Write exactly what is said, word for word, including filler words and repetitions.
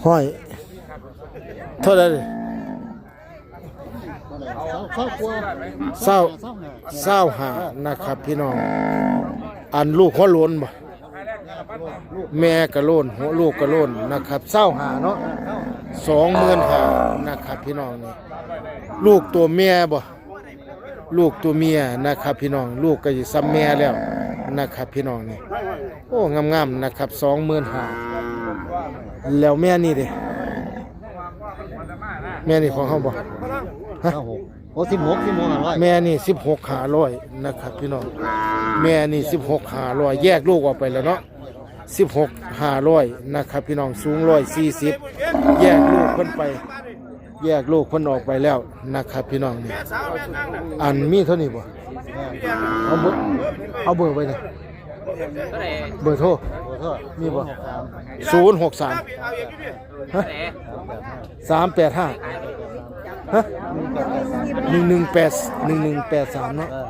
ห้อย เท่าไหร่ เศร้าเศร้ากว่า เศร้า เศร้าหา เศร้าหานะครับพี่น้อง อันลูกหัวโล้นบ่ แม่กะโล้น หัวลูกกะโล้นนะครับเศร้าหาเนาะ สองหมื่นห้านะครับพี่น้องนี่ ลูกตัวเมียบ่ ลูกตัวเมียนะครับพี่น้อง ลูกก็อยู่ซ้ำแม่แล้วนะครับพี่น้องนี่ โอ้งามๆนะครับ สองหมื่นห้า แล้วแม่นี่เด้ แม่นี่ของเขาบ่ เศร้าหก โอ้สิบหก สิบหกห้าร้อย แม่นี่สิบหกห้าร้อยนะครับพี่น้อง แม่นี่สิบหกห้าร้อย แยกลูกออกไปแล้วเนาะ สิบหกห้าร้อยนะครับพี่น้อง สูงร้อยสี่สิบ แยกลูกเพิ่นไป แยกลูกเพิ่นออกไปแล้วนะครับพี่น้องนี่ อันมีเท่านี้บ่ เอาเบอร์ เอาเบอร์ไว้นะ เบอร์โทร ขอโทษ มีบ่ ศูนย์หกสาม ฮะ สามแปดห้า ฮะ หนึ่งหนึ่งแปด หนึ่งหนึ่งแปดสามเนาะ เออ